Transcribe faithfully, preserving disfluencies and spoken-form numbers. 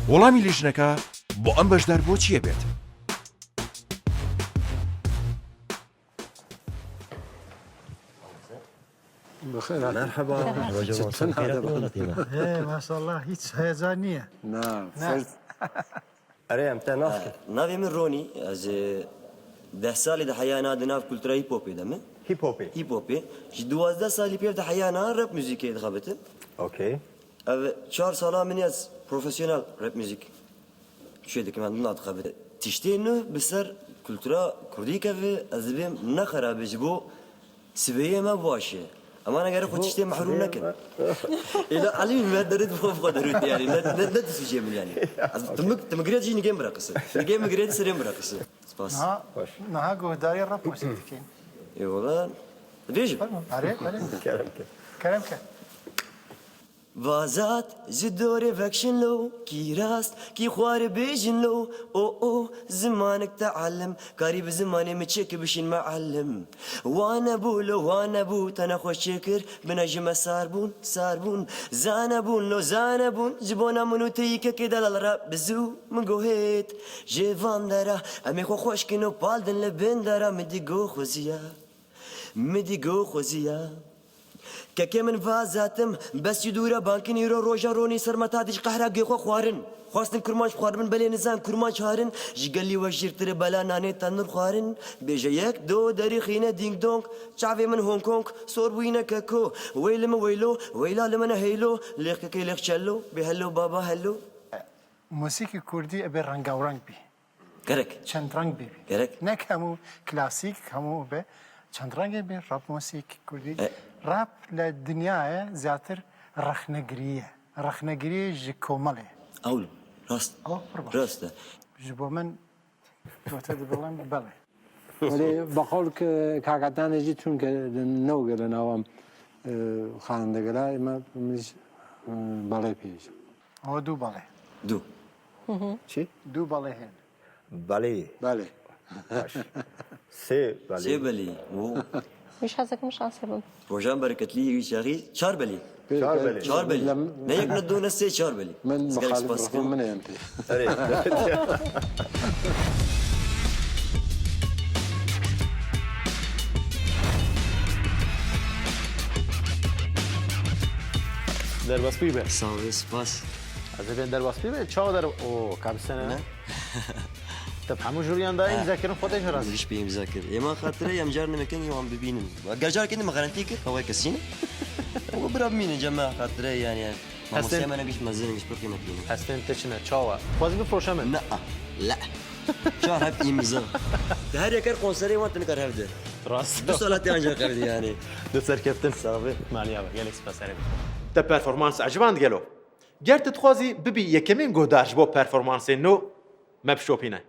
Welamî lijneka bo em beşdar bo çiyê bêt? Merhaba. He, maşallah, hiç heyecan niye? Na, fers. Erê, em te nas kir. Navê min Ronî, ez ê deh salî de heya na di nav kultura hip hopê de me. Hip hopê? Hip hopê. Ji duwazdeh salî pêv de heya na rap muzîkê dixebitim. Okey. Ev çar sala min ez profesyonel rap muzîk çê dikim, em dina dixebitim. Tiştê nû bi ser kultura kurdî keve, ez dibêm ne xerabe ji bo Sibê yê me baş e. Ema ne gerek xwe tiştê mehrûm nekin. Êla Elî me derê dixwe bixwe derût yani. Ne, ne, ne disucê min yani. Ez timik, timigirê jî nigê min reqise. Nigê min girê serê min reqise. Spas. Niha, niha guhdarî rap musîk dikên. Ê wala. Dibêjim. Fermo. Erê, erê. Kerem ke. Kerem ke. Vazat ji dorê vekşin lo, kî rast, kî xwarê bêjin lo, o, o, zimanik tealim, karî bi zimanê min çêkî bişîn mealim. Wane bû lo, wane bû, te nexweş çêkir, bine ji me sar bûn, sar bûn. Zane bûn lo, zane bûn, ji bona min û te yî kekê delal re bi zû min gohêt. Ji van dera, em ê xwe xweş kin û pal din li bin dera, min dî go xweziya. Min dî go xweziya. Kekê min vazatim, bes ji dûre bankin îro roja ronî ser me ta dij qehra gê xwe xwarin. Xwestin kurmanc xwaribin belê nizan kurmanc harin. Ji gelî we jîrtir e bela nanê tenir xwarin. Bêje yek, do, derî xîne dîng dong. Çavê min Hong Kong, sor bûyîne keko. Wey li min weylo, weyla li min heylo. Lêx kekê lêx çello, bê hello baba hello. Musîkî kurdî ebe rengawreng bî. Gerek. Çend reng bibî. Gerek. Nek hemû klasîk, hemû be çend rengê bê, rap, musîk, kurdî. E. Rap li dinyayê zêdetir rexnegirî ye. Rexnegirî ji komelê. Ewl, rast. Ew pir baş. Rast e. Ji bo min gote dibilim belê. Belê, baqol ki kakatanê jî çunke newgere nava, e, xanendegera, ema min jî, e, belê pêjim. O du belê. Du. Çi? Du belê hene. Belê. Belê. Baş. Sê belê. Sê belê. O. Wî şazekim şansê bin. Rojan bereketlî wî çaxî çar belê. Çar belê. Çar belê. Ne yek, ne du, ne sê, çar belê. Min mixalif rixum min em tê. Erê. Derbas bûyî be. Sağ ol, spas. Ez ê bên derbas bûyî be. Çawa der-, o, kabisene. Ne? Te bi hemû jûriyan da imza kirin, xwe tê jî razî. Giş bi imza kir. Ê ma xatire em car nimekin wan bibînin. Ger car kedin me garantî kir, heway kesî ne. Û bira bimînin cem me xatire yani. Mamoste me ne giş mezin, giş pir kıymetli. Hestên te çi ne? Çawa? Xwezî bifroşe min. Ne, a, la. Çar hep imza. Te her yeker konserê wan te nikar hevde. Rast. Du salat ancak hevde yani. Du serkeftin. Sağ ol. Maliya be, gelek spas, erê. Te performans eciban digelo. Ger tu dixwazî bibî yekemîn guhdar ji bo performansên nû, me bişopîne.